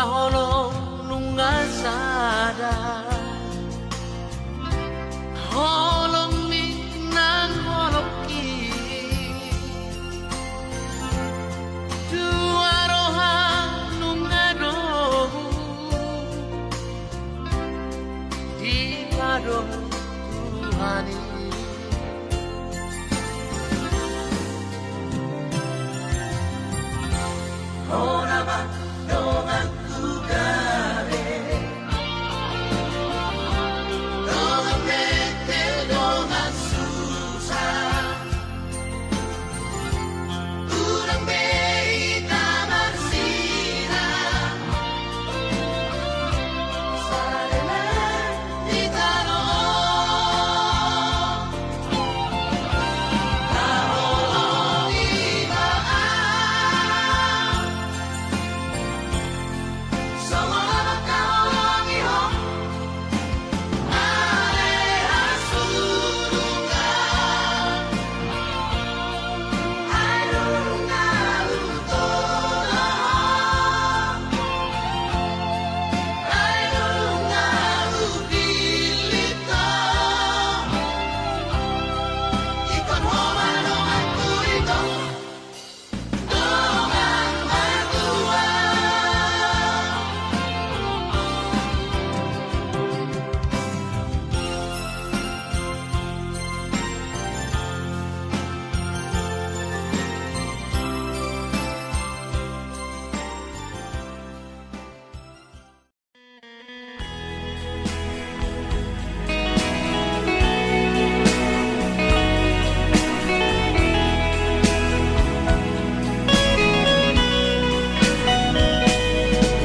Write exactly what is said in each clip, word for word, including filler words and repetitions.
Holong nunga sada, holong ni nang holong i. Tua roha nunga domu di padong Tuhan i. Hona ma donganku gabe, dongan mete, dongan susa. Unang be hita marsinang, saleleng hita do. Taholongi ma au, songon na mangkaholongi ho.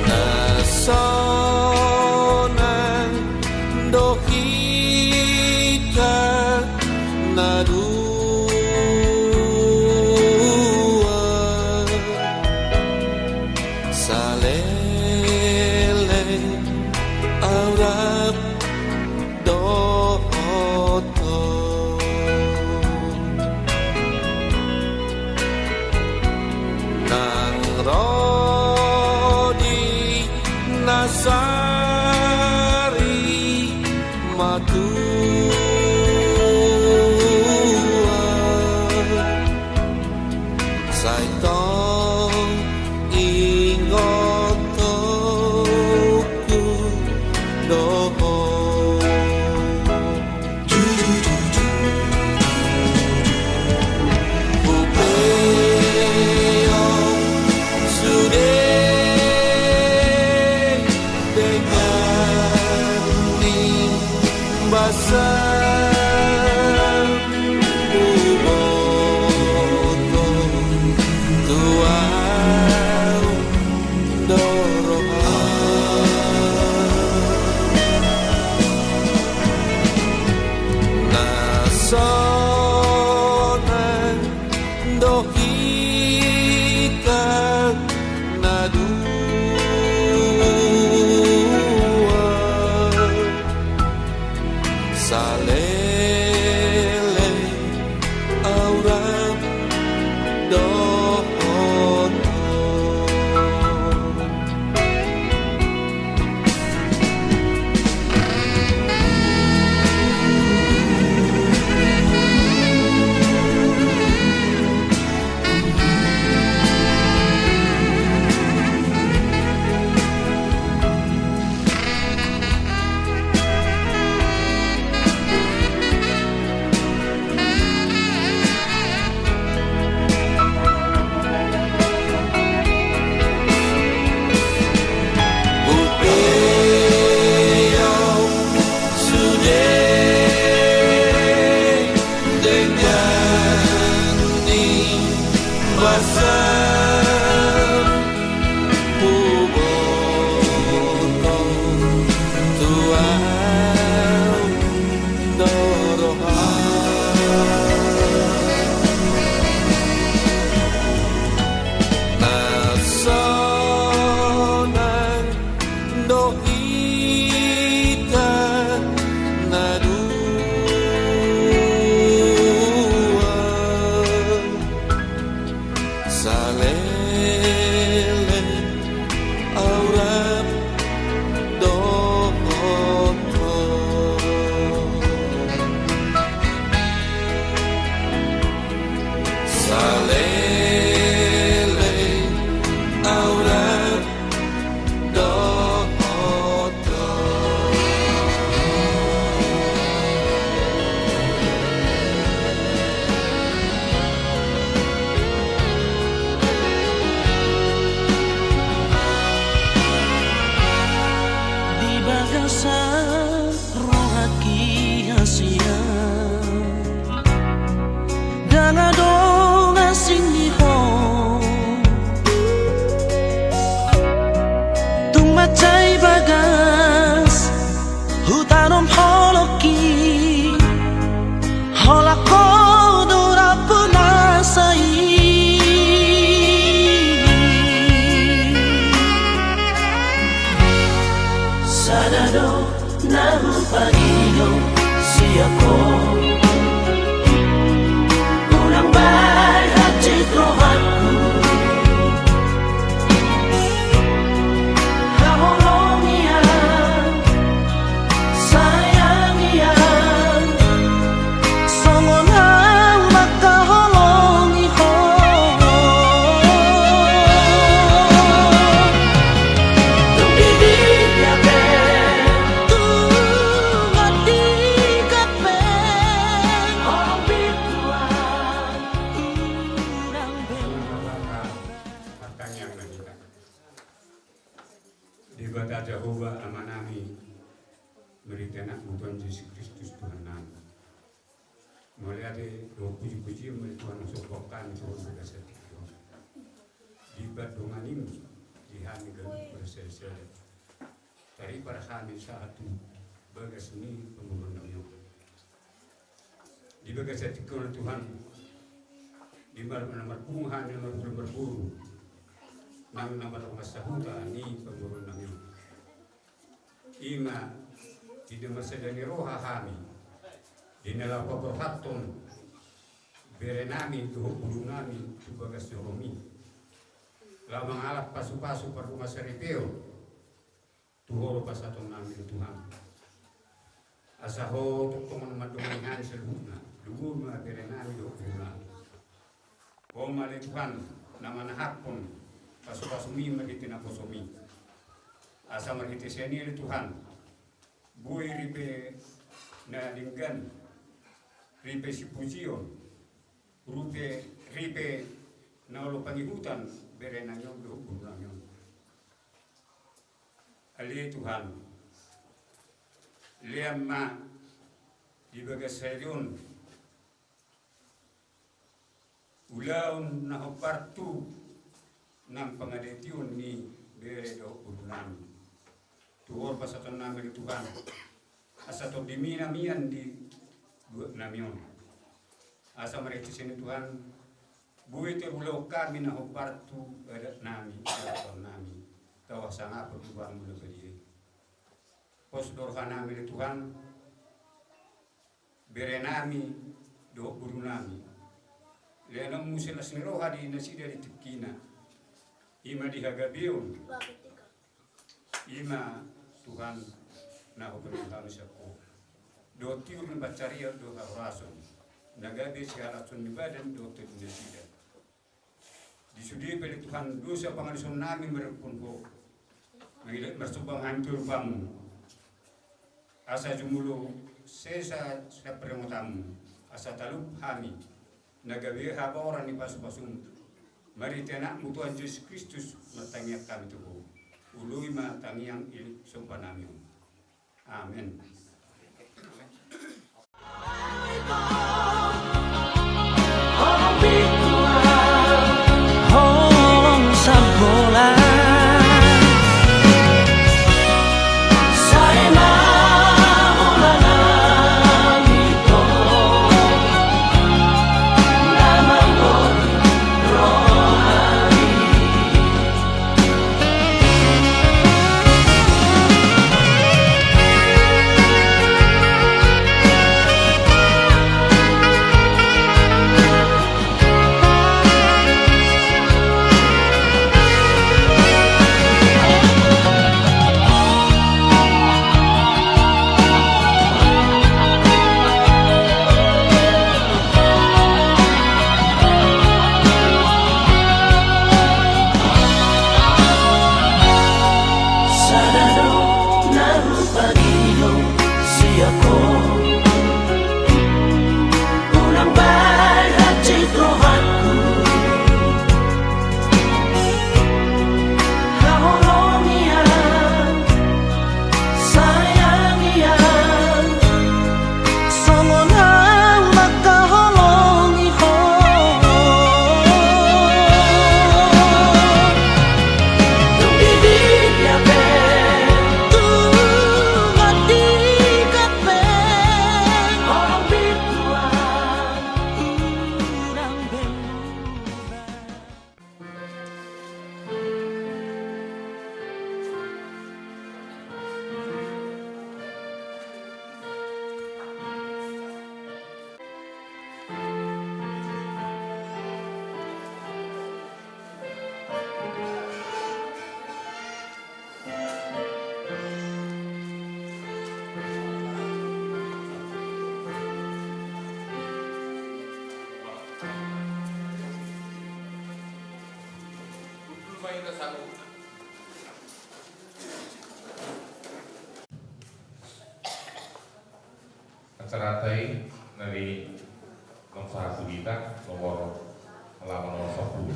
Na sonang do hita na dua, saleleng au rap dohot ho. Nang ro di na sari matua, sai tong ingot ho. Ia, ndang adong asing ni ho. Tung mansai bagas hutanom holongki, holan ho do rambu nasa i. Sada do na hupangido sian ho, unang bahen hansit rohangku. Haholongi au, sayangi au, songon au mangkaholongi ho. Tung di dia pe, tung di dia pe, holong ni Tuhan, unang be. Martangiang ma hita. Debata Jahowa Amanami, marhite AnakMu Tuhan Jesus Kristus Tuhannami, mauliate dohot pujipujian ma di Tuhan, husombahon hami Tuhan, di bagasan tingki on. Dibahen donganMu di hami ganup marsilasila, taripar hami sahat tu bagas ni pamoruonnami on. Di bagasan tingki on Tuhan, di mar-, na marpungu hami, na marhula marboru, nang na marlas sahuta ni pamoruonnami on. I ma di na marsada ni roha hami, di na laho paborhathon berenami dohot borunami tu bagas ni joroMi, laho mangalap pasupasu pardongansaripeon tu Ho do pasahatonnami, ale Tuhan. Asa Ho tongtong mandongani hami saluhutna, lumobi ma berenami dohot borunami. Ho ma ale Tuhan na manahaphon pasupasuMi marhite naposoMi, asa marhite sian i ale Tuhan, boi ripe na denggan, ripe sipujion, ripe, ripe na olo pangihutan berenami on dohot borunami on. Ale Tuhan, lean ma di bagas sadari on ulaon na hombar tu nang pangadetion ni bere dohot borunami. Tu Ho do pasahatonnami ale Tuhan, asa tondimi na mian di buatnami on. Asa marhite sian i Tuhan, boi tarulahon hami na hombar tu adatnami, adatnami, tau hasangapon tu Ho muna badia i. Pos do rohanami ale Tuhan, berenami dohot borunami, leanonMu silas ni roha di nasida di tingkina, i ma di hagabeon, i ma Tuhan na hupangido hami sian Ho, dohot tiur ni pansarian dohot hahorasan, na gabe sihalashon ni badan dohot tondi nasida. Di sude pe ale Tuhan dosa pangalusonnami marhite Ho, mangido marsomba ma hami tu adopanMu, asa jumolo sesa sian paringotanMu, asa talup hami na gabe habaoran ni pasupasuMu. Marhite AnakMu Tuhan Jesus Kristus martangiang hami tu Ho. Ului ma tangiang i, sombanami on. Amen. Acara ta i nari, nomor satu hita, nomor, halaman nomor sampulu.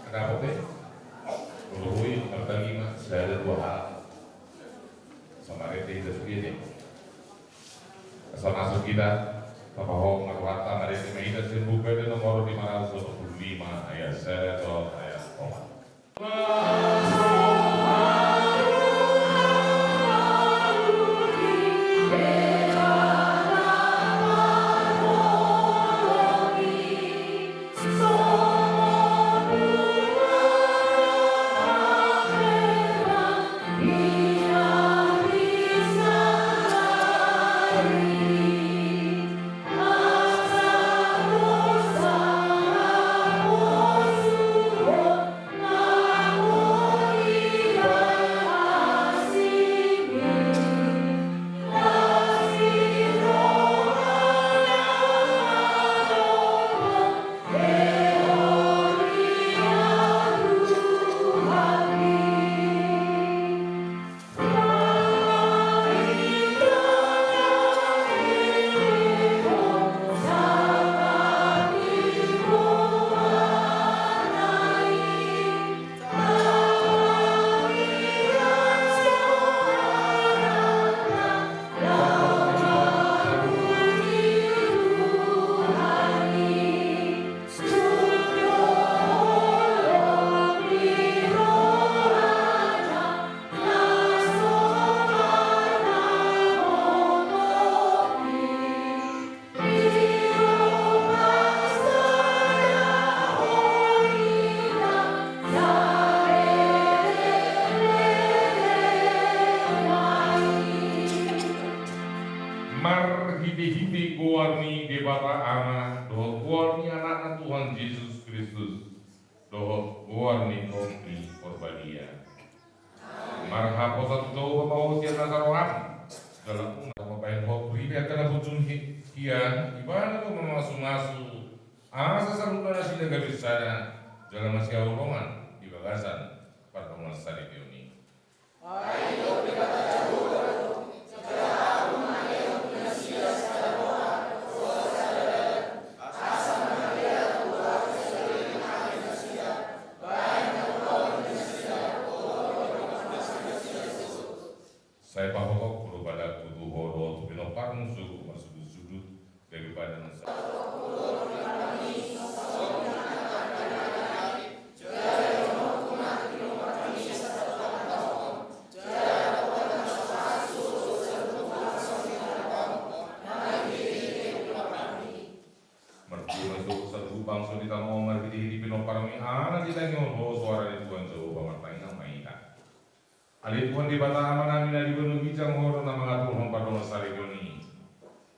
Ada apa, Pe? Lului, martagi ma, sada dua hal. Sama rete hita sude. Asa masuk hita, tapahohom ma rohanta, marende ma hita sian Buku Ende nomor lima ratus dua puluh lima, ayat sada dohot ayat opat. Marhitehite goar ni Debata Ama, dohot goar ni Anakna Tuhan Jesus Kristus, dohot goar ni Tondi Porbadia. Marhaposan tu Jahowa ma ho sian nasa roham. Jala unang mambahen ho tu ripe angka na bujung hi-, hian, Ibana do mamasumasu asa saluhutna nasida gabe sada jala masihaholongan di bagasan pardongansaripeon i. Sai pahothon ho do padaku tu ho dohot tu pinomparmu suruh marsudut-sudut gabe badan sa- Martua ma i saluhut bangso di tano on marhitehite pinomparmi, ala ditangihon ho soara ni Tuhan Jahowa. Martangiang ma hita. Ale Tuhan Debata Amanami na di banua ginjang, ho do na mangaturhon pardongansaripeon i.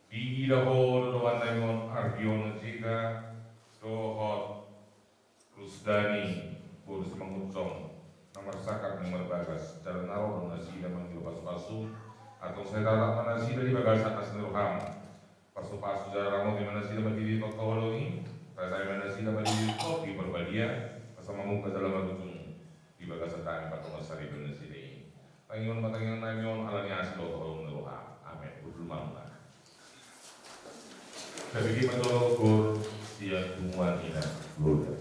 Diida ho do dongannami on Ardion Jega dohot Rusdani boru Simangunsong, na marsangkap nang marbagas, jala na ro do nasida mangido pasupasu. Antong sai tatap ma nasida di bagasan asi ni roham. Pasupasu jala ramoti ma nasida marhite Tondi Holong i. Pasahat ma nasida marhite Tondi Porbadia, asa mamungka jala marujung di bagasan hami pardongansaripeon nasida i. Tangihon ma tangiangnami on ala ni asi dohot holong ni roham. Amen. Hundul ma muna. Tabege ma jolo goar sian punguan ina Gloria.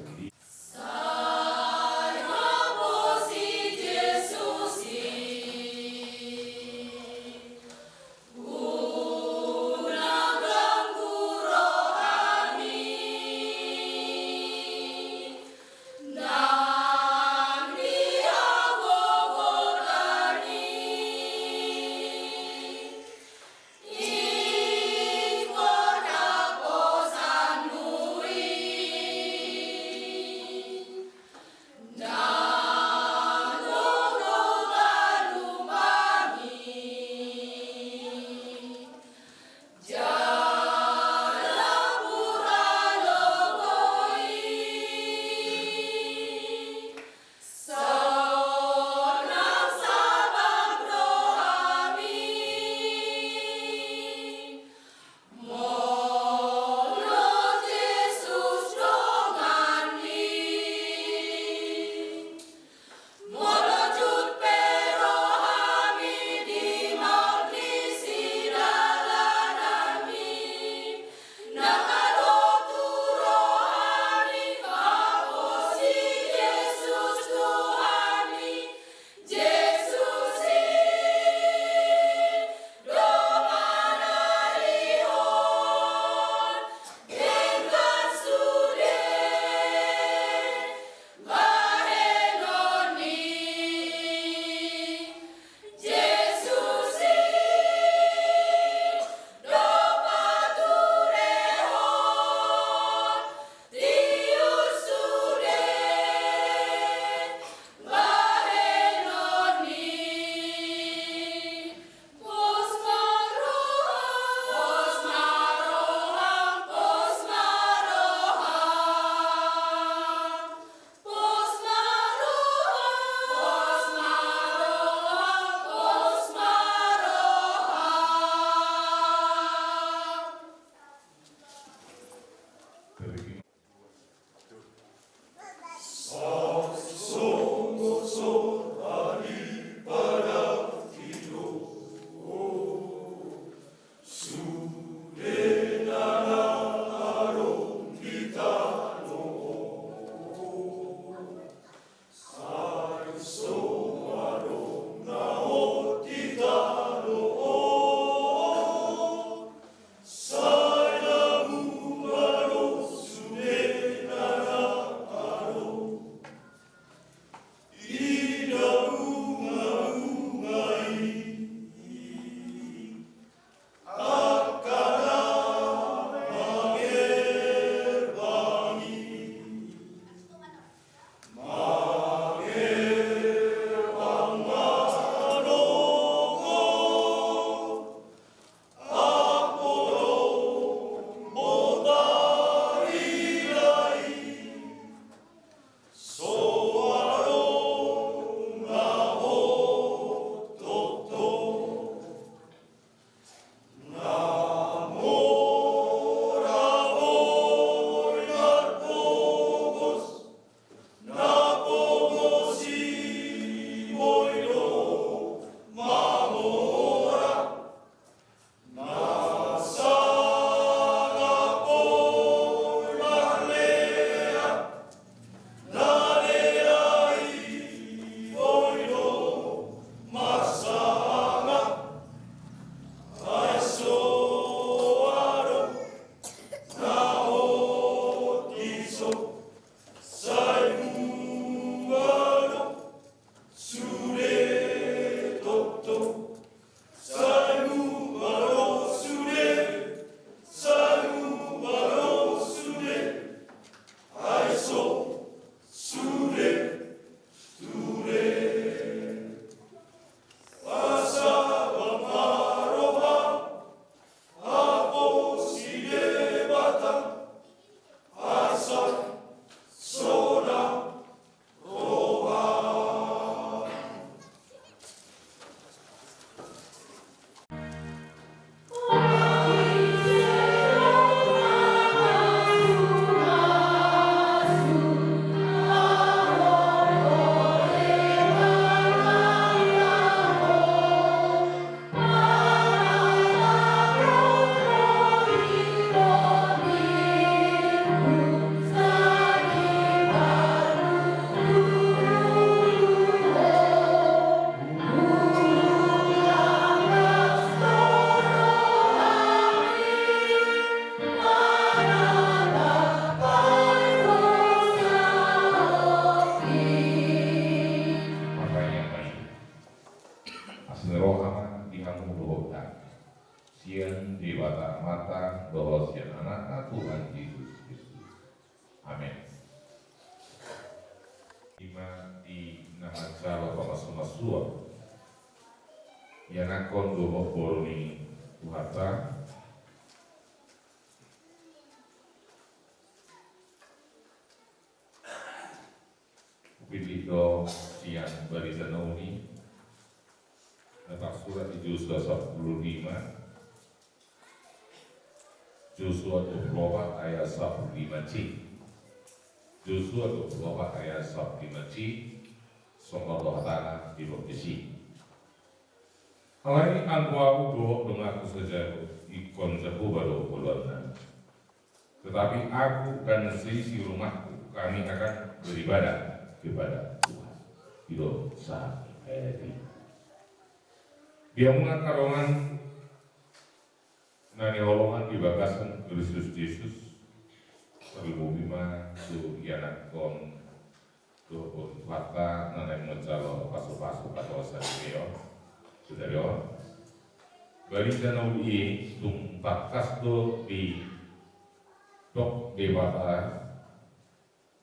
Sian Debata Amanta dohot sian Anakna Tuhan Jesus Kristus. Amen. Ima di na manjalo pamasumasuon ianakhon dohot boru ni Tuhanta. Hupillit do sian Barita Na Uli na tarsurat di Josua sampulu lima, Josua dua pulu opat ayat sampulu lima C. Josua dua pulu opat ayat sampulu lima C. Songon on do hatana di podcast i. Alai anggo ahu dohot donganku sajabu, ingkon Jahowa do oloanna. Tetapi aku dan seisi rumahku, kami akan beribadah kepada Tuhan. I do sahat ni ayat i. Di hamu angka dongan na hinaholongan di bagasan Kristus Jesus, tarlumobi ma tu ianakhon dohot boru ni Tuhanta na naeng manjalo pasupasu patosa di on, sadari on. Barita Na Uli i tung tangkas do didok Debata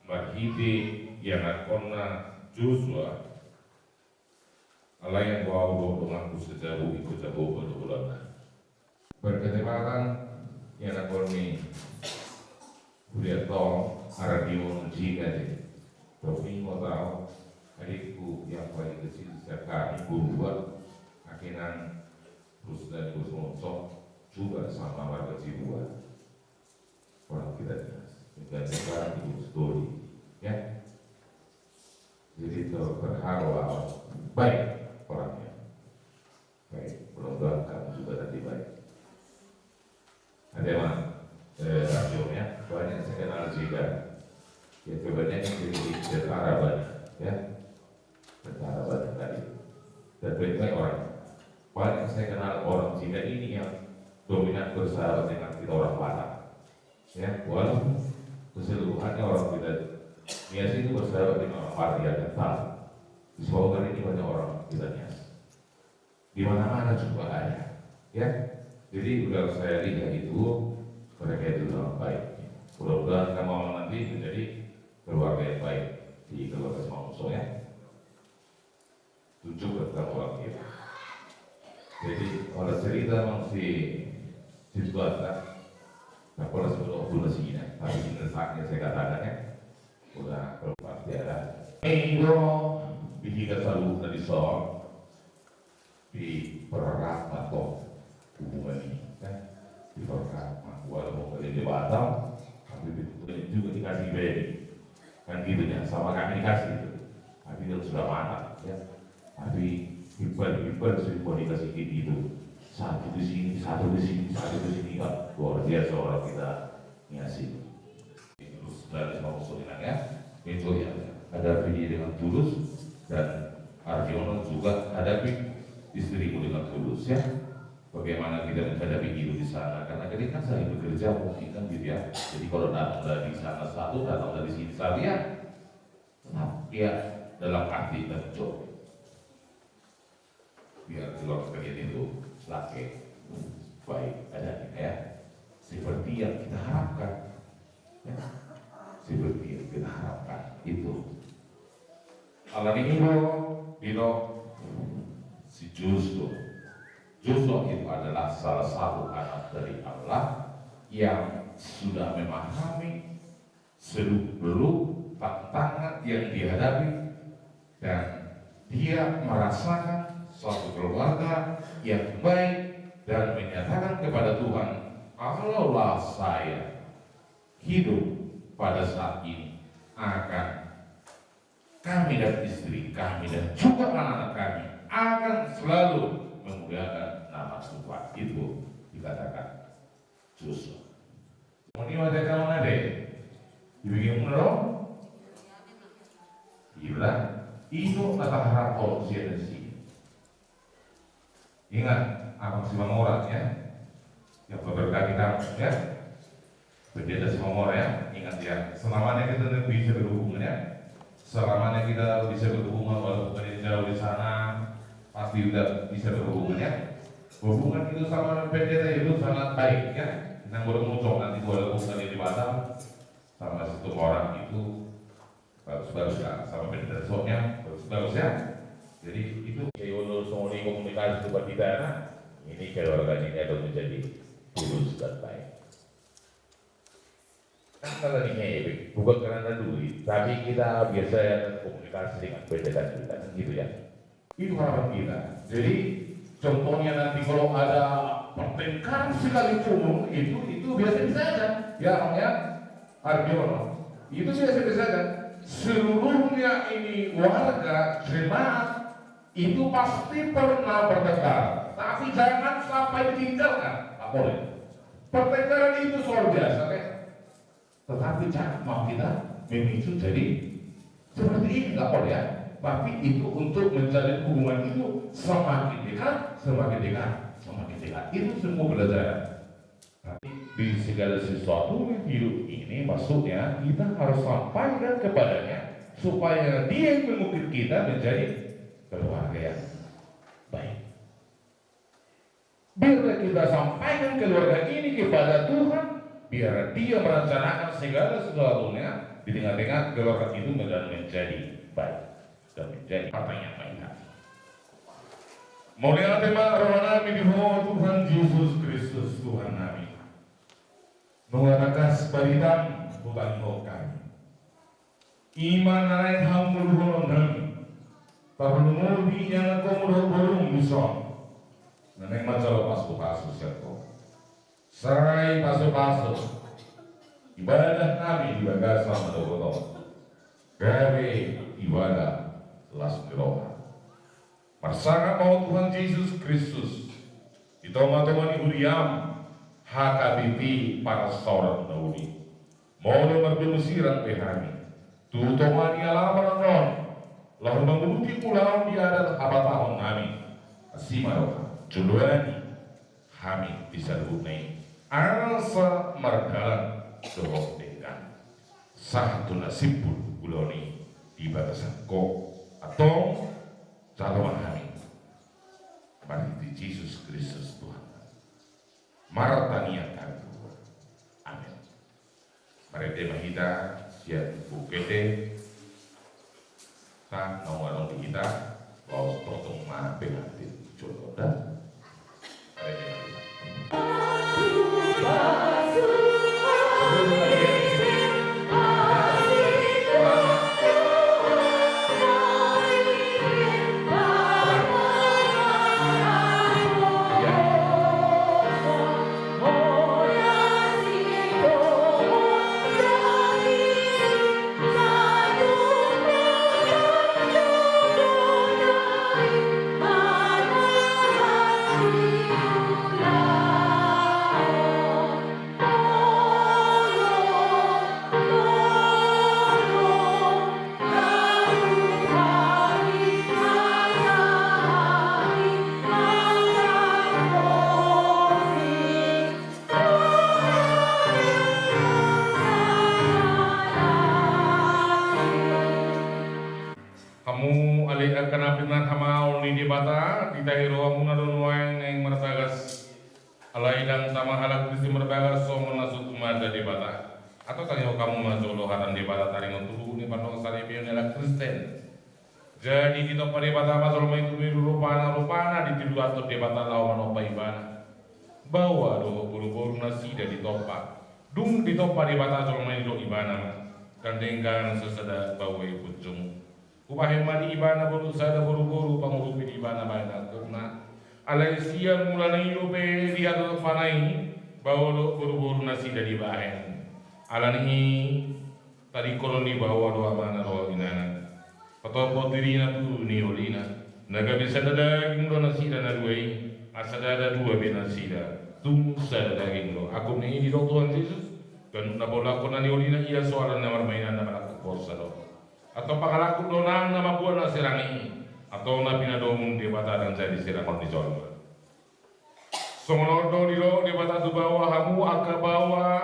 marhite ianakhonna Josua. Alai anggo ahu dohot donganku sajabu, ingkon Jahowa do oloanna. Berketepatan ianakhon ni huria tong, Ardion Jika de. Tapi mau tahu, adikku yang paling kecil sejak kami berdua, akhirnya terus dari Bos Monsok juga sama warga Cibua. Orang kita Nias. Dan sekarang ikut studi, ya. Jadi ter- terharu lah. Baik orangnya. Baik, mudah-mudahan kamu juga nanti baik. Ada yang mana? Eh, Arjo, ya. Banyak saya kenal juga. Ya, kebanyakan jadi tentara banyak, ya. Tentara banyak tadi. Dan baik-baik orang. Banyak saya kenal orang Cina ini yang dominan bersahabat dengan kita orang Batak. Ya, walaupun keseluruhannya orang kita Nias itu bersahabat dengan orang Batak yang kental. Di Sawagar ini banyak orang kita Nias. Di mana-mana juga ada. Ya, jadi udah saya lihat itu mereka itu sangat baik. Mudah-mudahan kamu nanti menjadi keluarga yang baik di keluarga Simangunsong, ya. Tunjukkan kamu orang dia. Jadi, kalau cerita memang si, si Tuan, kan? Nah, kalau sebelum aku nasi ini, tapi ini saatnya saya katakan, ya. Udah, kalau pasti ada. Ini dong, di kita selalu tadi soal di pererat atau hubungan ini, kan? Di pererat, nah, walaupun kerja di Batam, tapi betul juga dikasih beri. Kan gitu ya, sama kami dikasih itu. Tapi kalau sudah matang, ya. Tapi bimbel-bimbel sudah dikasih gitu. Satu di sini, satu di sini, satu di sini, kan. Luar biasa orang kita ngasih. Terus dari Simangunsong ini, ya. Itu ya. Hadapi dia dengan tulus dan Arjono juga hadapi istrimu dengan tulus, ya. Bagaimana kita menghadapi itu di sana? Karena kita kan saling bekerja mungkin kan gitu ya. Jadi kalau datang dari sana satu, datang dari sini satu ya, tetap ya dalam arti kerja. Biar keluarga kalian itu laki baik adanya ya. Seperti yang kita harapkan. Ya. Seperti yang kita harapkan itu. Alani i do, didok si Josua. Josua itu adalah salah satu anak dari Allah yang sudah memahami seluk-beluk tantangan yang dihadapi, dan dia merasakan suatu keluarga yang baik dan menyatakan kepada Tuhan, "Kalaulah saya hidup pada saat ini, akan kami dan istri kami dan juga anak-anak kami akan selalu memuliakan nama Tuhan." Itu dikatakan Josua. Moni wajah kamu nade. Dibikin menero. Gila. Itu kata harap kau siapa sih? Ingat, Abang Simangorat ya, yang memberkati kamu ya. Pendeta Simangorat ya, ingat ya. Selamanya kita tetap bisa berhubungan ya. Selamanya kita bisa berhubungan walaupun ada yang jauh di sana, pasti kita bisa berhubungan ya. Hubungan itu sama pendeta itu sangat baik, ya. Yang bermuncul nanti dua ribu kali di Batam sama Situmorang itu bagus-bagus lah, sama pendeta Sony bagus-bagus, ya. Jadi itu. Jadi, untuk semua ini komunikasi itu buat kita, nah, ini keluarga ini akan menjadi tulus dan baik. Kan kalau ini bukan karena duit, tapi kita biasa ya komunikasi dengan pendeta kita, kan gitu ya. Itu harapan kita. Jadi, contohnya nanti kalau ada pertengkaran sekalipun, itu, itu biasa-biasa aja. Ya, Bang, ya? Arjono. Itu biasa-biasa aja. Seluruhnya ini warga, jemaat, itu pasti pernah bertengkar. Tapi jangan sampai ditinggalkan. Nggak boleh. Pertengkaran itu soal biasa, ya. Tetapi jangan mau kita memicu jadi seperti ini, nggak boleh, ya. Tapi itu untuk menjalin hubungan itu semakin dekat, semakin dekat, semakin dekat. Itu semua belajar. Tapi di segala sesuatu yang hidup ini, maksudnya kita harus sampaikan kepadanya supaya dia yang mengukir kita menjadi keluarga yang baik. Biarlah kita sampaikan keluarga ini kepada Tuhan, biar Dia merencanakan segala sesuatunya di tengah-tengah keluarga itu dan menjadi baik dan menjadi apa yang baik. Mauliate ma roha nami di Ho Tuhan Jesus Kristus Tuhan nami. Nunga tangkas baritam hutangihon hami. I ma na naeng hamuluhononnami, tarlumobi ianakkonmu dohot borum dison, na naeng manjalo pasupasu sian Ho. Sai pasupasu ibadah nami di bagasan na dohot on, gabe ibadah las ni roha. Marsangap ma Ho Tuhan Jesus Kristus, di tonga-tonga ni huriam, H K B P Parsaoran na uli. Molo mardomu sirang be hami tu tonga ni alaman on, laho manguduti ulaon di adat habatahon nami, asi ma roham, joloani hami di saluhutna i, asa mardalan dohot denggan sahat tu na simpul ulaon i di bagasan Ho. Antong jalo ma hami marhite Jesus Kristus Tuhan. Martangiang hami tu Ho. Amen. Marende ma hita sian buku ende. Sa naung adong di hita, laos tongtong ma pengantin jolo da. Marende ma hita. Hamu ale angka na pinarhamaol ni Debata, ditahi rohamuna do nuaeng naeng marbagas. Alai ndang tama halak disi marbagas songon na so tumanda Debata. Antong tangihon hamu ma jolo hata ni Debata taringot tu huhut ni pardomuan saripeon ni halak Kristen. Jadi ditompa Debata ma jolma i tu niru rupana, rupana ditiruhon Debata laho manompa ibana. Baoa dohot boruboru nasida ditompa. Dung ditompa Debata jolma i didok ibana ma, gandenggan sasada baoa i punjung. Hubahen ma di ibana boru sada boruboru pangurupi di ibana bahen angkupna. Alai sian mulana i dope di hatompana i, baoa dohot boruboru nasida dibahen. Alani i tadingkonon ni baoa do amana dohot inana. Patopot dirina tu niolina. Na gabe sada daging do nasida na dua i, asa ndada dua be nasida. Tung sada daging do. Angkup ni i didok Tuhan Jesus, ganup na paulakkon na niolina ia so ala na marmainan na manangkup porsa do. Antong pangalangkup do nang na mambuat na sirang i, antong na pinadomu Debata ndang jadi sirangon ni jolma. Songon on do didok Debata tu baoa, hamu angka baoa,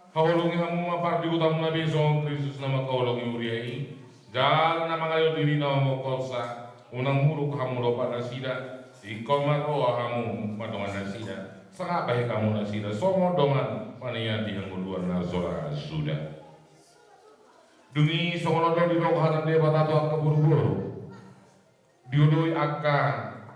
haholongi hamu ma pardihutamuna be songon Kristus na mangkaholongi huria i, jala na mangayo dirina mamongkorsa, unang muruk hamu dompak nasida, Ingkon marroha hamu mandongani nasida, sangap bahen hamu nasida songon dongan maniati hangoluan na so ra suda. Dung i songon on do didok hata ni Debata tu angka boruboru: Dioloi angka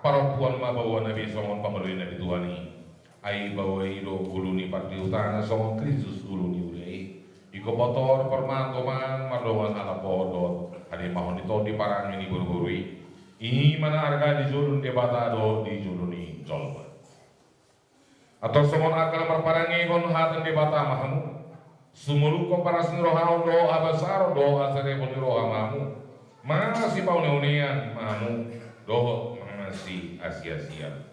parompuan ma baoa na be songon pangoloi na be tuani. Ai baoa i do ulu ni pardiutana songon Kristus ulu ni ula i. Ingkon botor parumaen tomang mardongan halak pohon dohot halimahon ni tondi parange ni boruboru i. I ma na arga di jolo ni Debata dohot di jolo ni jolma. Antong songon angka na marparangehon hata ni Debata ma hamu. Sumolukhon paras ni roha on dohot habasaron dohot hasarepon ni roha ma hamu. Masipauneunean ma hamu dohot masiasiasian.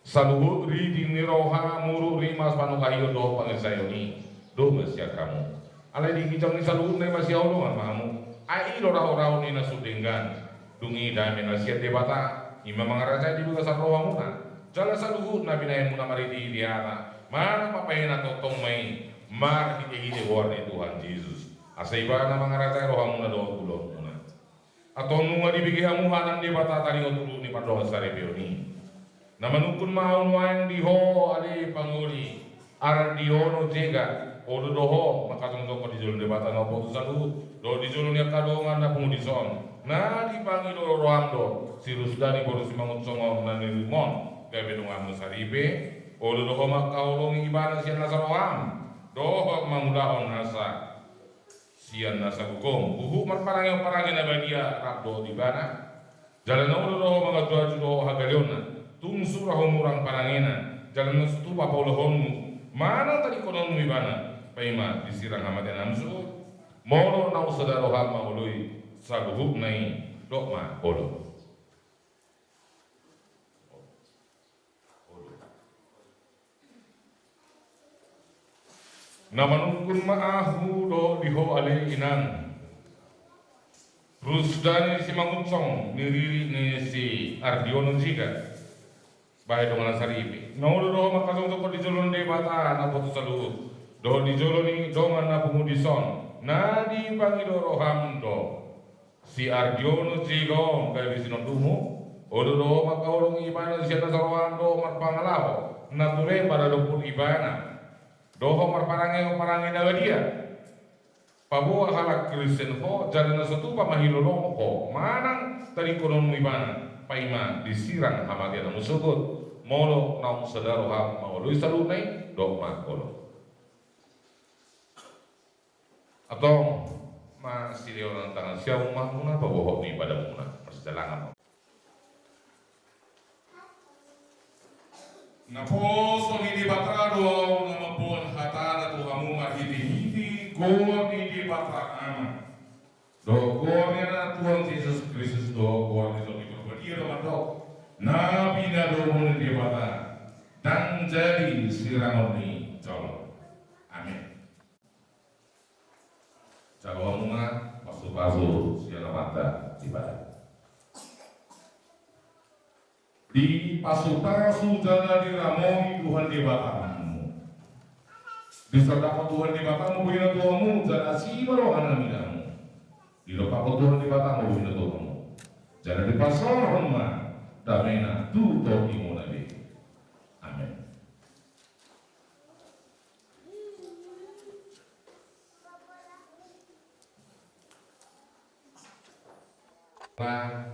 Saluhut riting ni roha, muruk, rimas, panungkahion dohot pangisaion i do ma sian hamu. Alai di ginjang ni saluhutna i masihaholongan ma hamu. Ai i do rahorahon ni na sun denggan. Dung i dame na sian Debata, i ma mangarajai di bagasan rohamuna. Jala saluhut na binahenmuna marhitehite hata manang pambahenan tongtong ma i marhitehite goar ni Tuhan Jesus, asa ibana mangarajai rohamuna dohot ulaonmuna. Antong nunga dibege hamu hata ni Debata taringot ulu ni pardongansaripeon i. Na manungkun ma ahu nuaeng di ho ale pangoli Ardiono Jega, olo do ho mangkajongjongkon di jolo ni Debata na umboto saluhut dohot di jolo ni angka dongan na pungu dison. Na dipangido roham do si Rusdani boru Simangunsong on na niririm on gabe donganmu saripe. Olo do ho mangkaholongi ibana sian nasa roham dohot mangulahon nasa sian nasa gogom. Huhut marparangehon parange na badia rap dohot ibana. Jala na olo do ho mangajuaju dohot hagaleonna, tung sura humurang parangena. Jala na so tupa paulahonmu manang tadingkononmu ibana, paima disirang hamatean na umsogot. Molo naung sada roham mangoloi saluhutna i, dok ma olo. Na manungkun ma ahu dohot di ho ale inang Rusdani Simangunsong ni riri ni si Ardiono Jega, bahen dongan saripe. Na olo do ho mangkajongjongkon di jolo ni Debata na umboto saluhut dohot di jolo ni dongan na pungu dison. Na dipangido roham do si Ardiono Jega on gabe sinondukmu. Olo do ho mangkaholongi ibana sian nasa roham dohot marpangalaho na ture maradophon ibana dohot marparangehon parange na badia. Paboa halak Kristen ho, jala na so tupa mahilolongon ho manang tadingkononmu ibana, paima disirang hamatean na umsogot. Molo naung sada roham mangoloi saluhutna i, dok ma olo. Antong masilehonon tangan siamun ma hamuna paboahon ni badanmuna. Marsijalangan ma. Naposo ni Debata do ahu na mamboan hatana tu hamu marhitehite goar ni Debata Ama dohot goar ni Anakna Tuhan Jesus Kristus dohot goar ni Tondi Parbadia do mandok: Na pinadomu ni Debata, ndang jadi sirangon ni jolma. Amen. Jalo hamu ma pasupasu sian Amanta Debata. Dipasupasu jala diramoti Tuhan Debatamu. Disondangkon Tuhan Debatamu bohina tu hamu jala asi ma rohana mida hamu. Didompakkon Tuhan Debatamu bohina tu hamu jala dipasaorhon ma damena tu tondimuna be. Amen. Nah,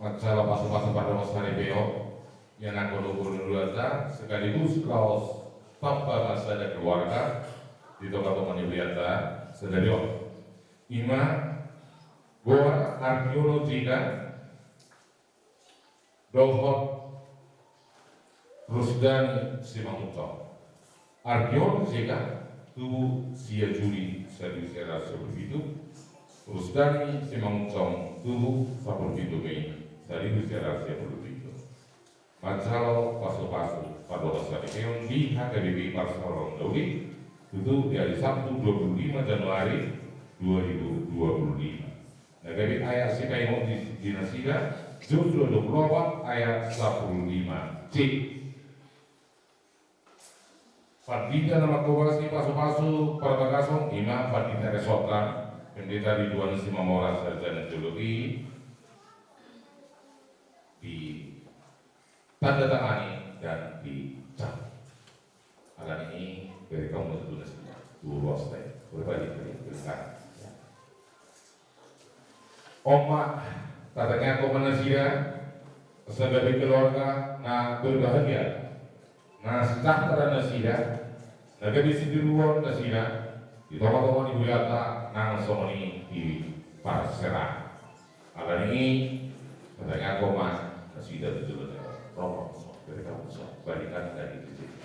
mansai pasupasu pardongansaripeon, ia nanggo luhut ni hulahulamuna sekaligus laos tamba ma sada keluarga di tongatonga ni hulahulamuna sadari on. Ima goar Ardiono Jega dohot Rusdani Simangunsong. Ardiono Jega tubu sia Juli saribu sia ratus sia pulu pitu. Rusdani Simangunsong tubu sampulu pitu Mei saribu sia ratus sia pulu pitu. Manjalo pasupasu pardongansaripeon di H K B P Parsaoran Daudi, tutu di hari Sabtu dua puluh lima Januari dua ribu dua puluh lima. Na gabe ayat sipaingot di, di nasida, Josua dua puluh opat ayat sampulu lima C. Pandita na manghobasi pasupasu parbagason ima Pandita Resonta, Pendeta Ridwan Simamora, sarjana teologi, ditandatangani dan dicap. Alani i, berikan mo tu nasida tu ruas lain. Berbalik dari belakang. Oma, tatangiangkon ma nasida, sebagai keluarga na berbahagia, na sejahtera nasida, na gabe sitiruon nasida di tongatonga ni hurianta nang songon i di parserahan. Alani i, tatangiangkon ma nasida tu jolo ni Tuhan. Romo, berikan mo, balikan dari di sini.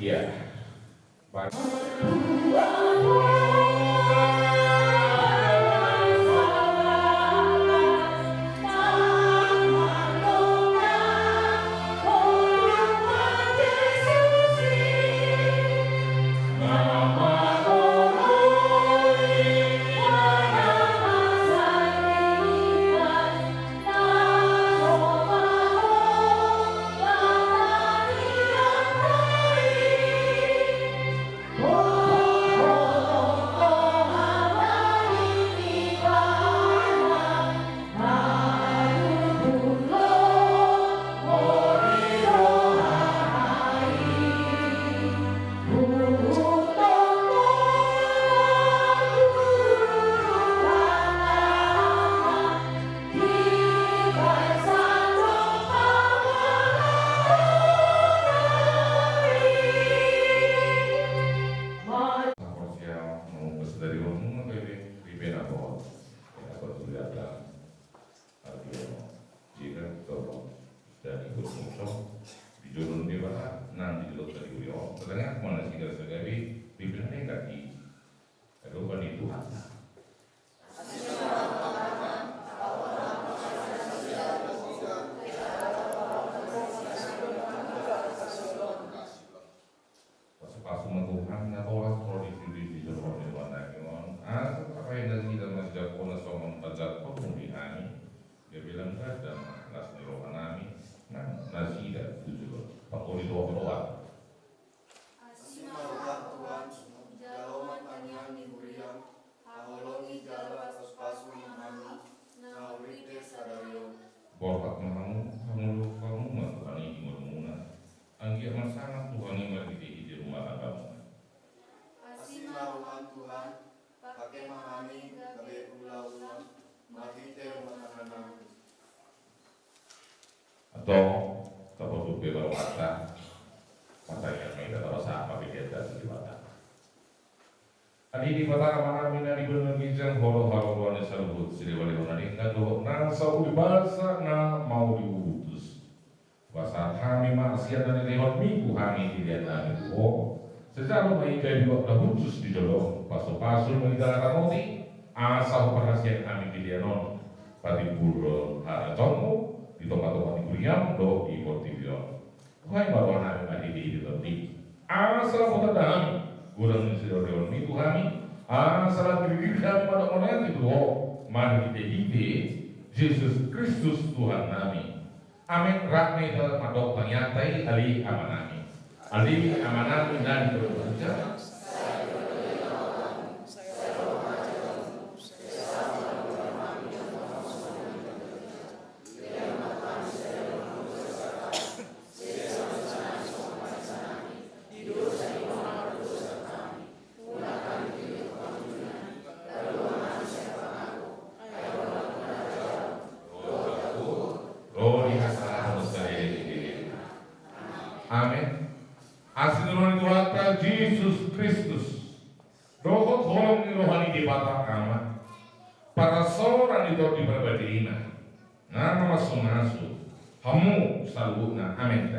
Iya. Di jolo ni Debata nang di jolo ni huria on, tatangiangkon ma nasida sagabe di pinanekati adopan ni Tuhanta. Pasupasu ma Tuhan na tolap ro di jolo ni rohanami on, asa tapaina nasida manjangkon na songon panjangkonmu di hami. Gabe lam ganda ma las ni rohanami nang nasida tu jolo pangoli roha-roha. Asi ma roham Tuhan, jalo ma tangiang ni huriam, haholongi jala pasupasu ma hami na hurip sadari on. Borhat ma hamu, hangoluhon hamu ma Tuhan i di ngolumuna, anggiat marsangap Tuhan i marhite-hite rumah tanggamuna. Asi ma roham Tuhan, pake ma hami gabe ulaonam marhite rumah tangganami. Antong, tapasahat pe ma rohanta, martangiang ma hita, tapasahat ma peleanta tu Debata. Ale Debata Amanami na di banua ginjang, Ho do haroroan ni saluhut silehon-lehon na denggan dohot na saur matua, na mauli utus. Pasahat hami ma sian na nilehonmi tu hami peleannami tu Ho. Sai jalo ma i gabe uap na hushus di jolom, pasupasu ma i jala ramoti, asa huparhasian hami pelean on patimbulhon harajaonmu di tongatonga ni huriam dohot di portibi on. Huhai ma rohanami marhite-hite Tondim, asa lam hutanda hami godang ni silehon-lehonmi tu hami, asa lam girgir hami mandok mauliate tu Ho marhite-hite Jesus Kristus Tuhannami. Amen. Rap ma hita mandok tangiangta i, Ale Amanami. Ale Amanami na di banua ginjang. Ro di hasahatan saleleng ni lelengna. Amen. Asi ni roha ni Tuhanta Jesus Kristus dohot holong ni roha ni Debata Ama, parhorasan ni Tondi Parbadia i ma na mamasumasu hamu saluhutna. Amen.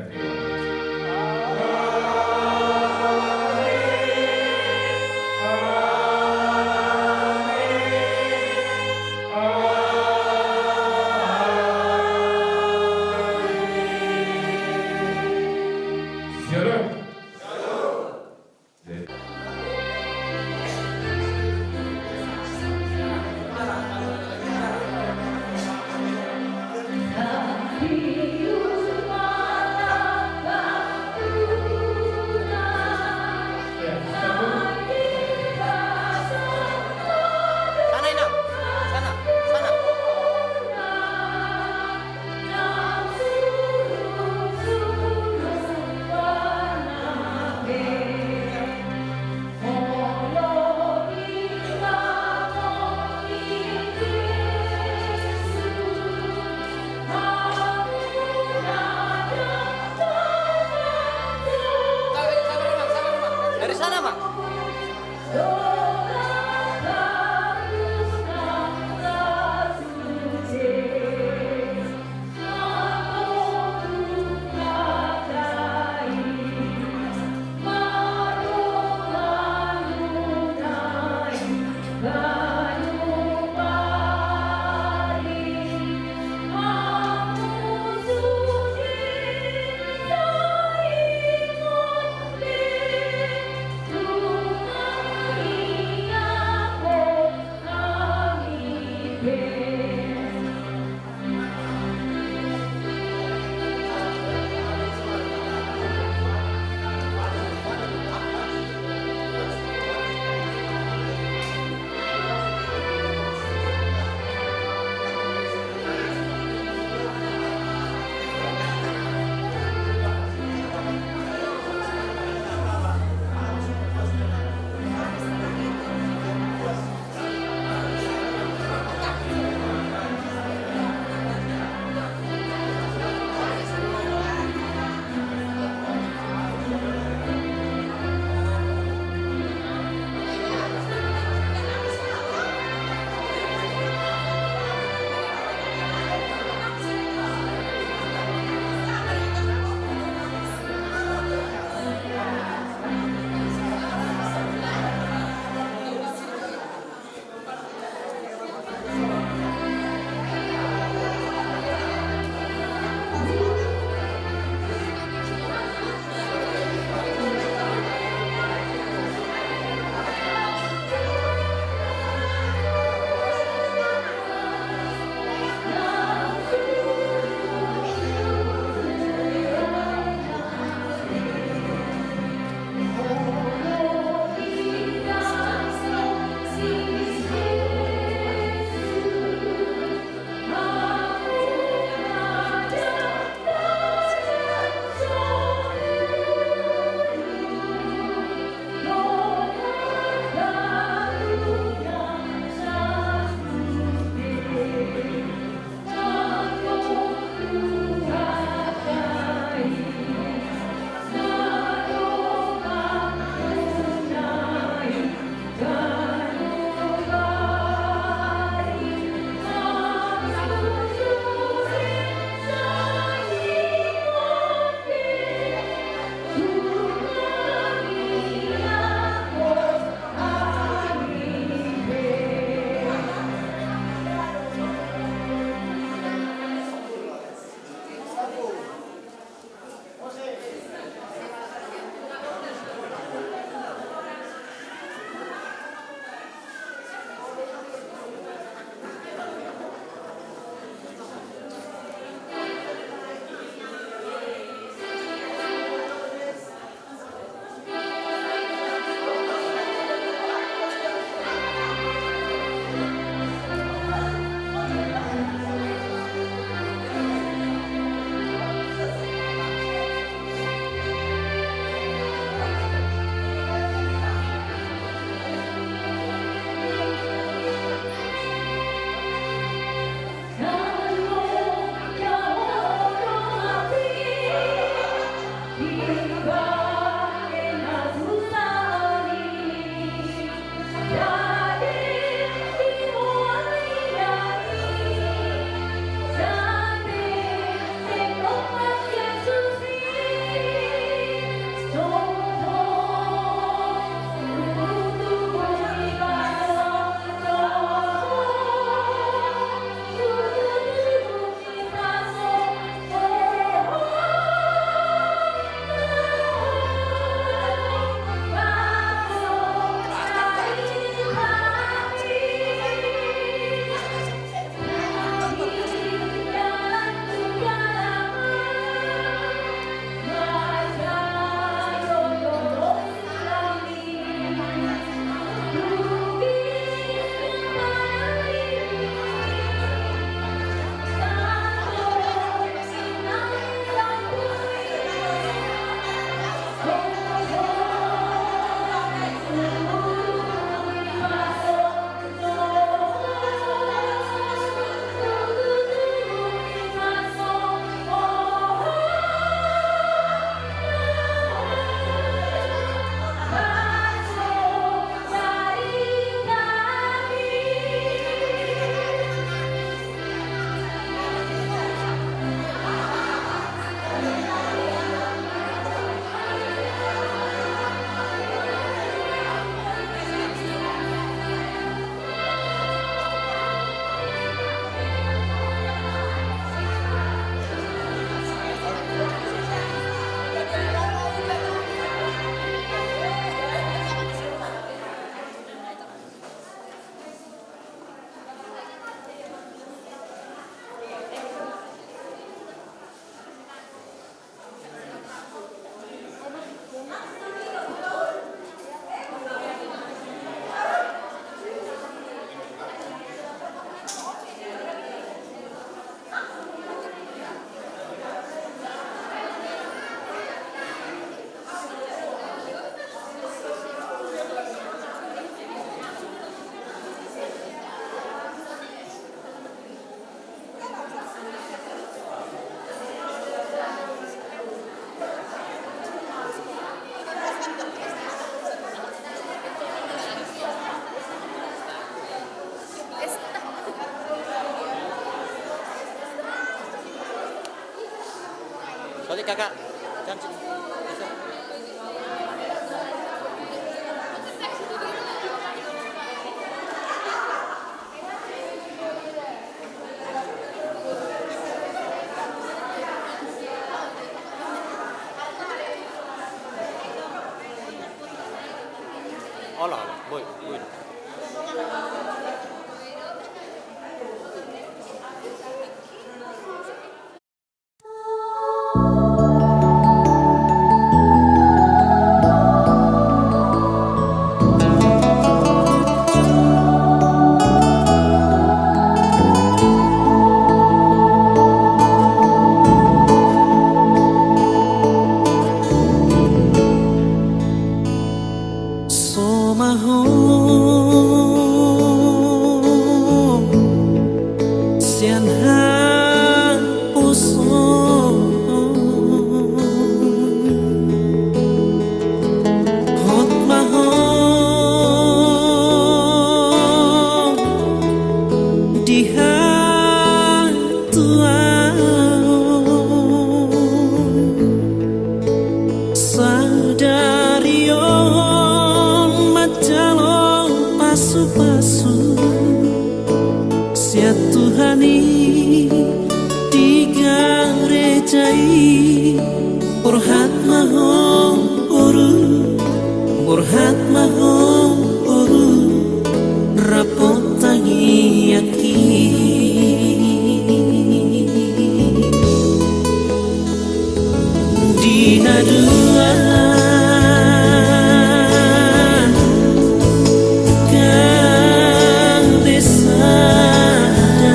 Balik, Kakak. Jam. Alah, alah, boi, boi. Pasu sian Tuhan i di gareja i. Borhat ma ho boru, borhat ma ho boru, rap tangiangki. Di na dua kande sada,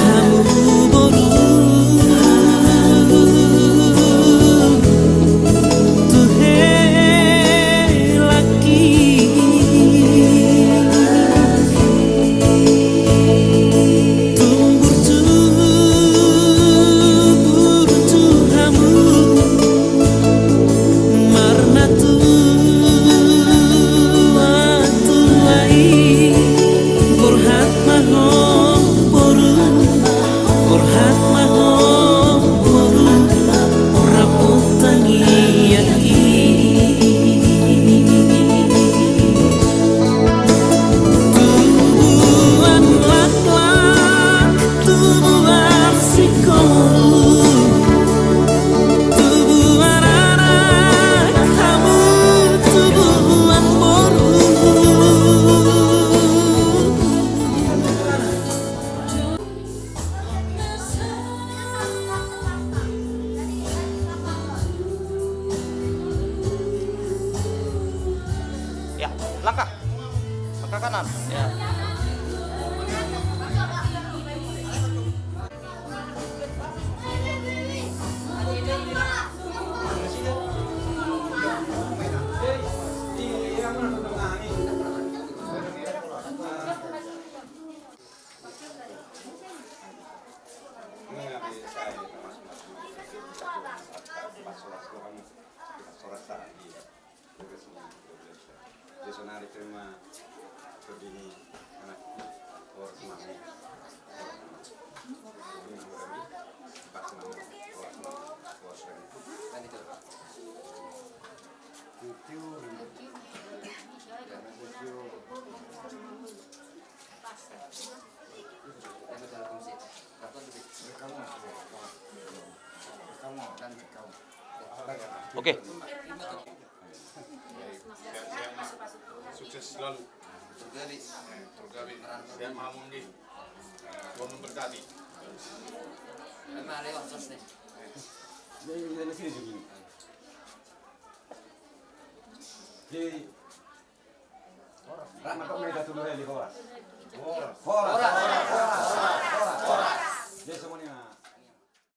hamu boru tu hela Ya, langkah. Langkah kanan. Ya. Oke. Sukses selalu. Terima kasih. Tuhan memberkati. Jadi, Rap ma tong, mega tu heli, horas. Horas. Horas.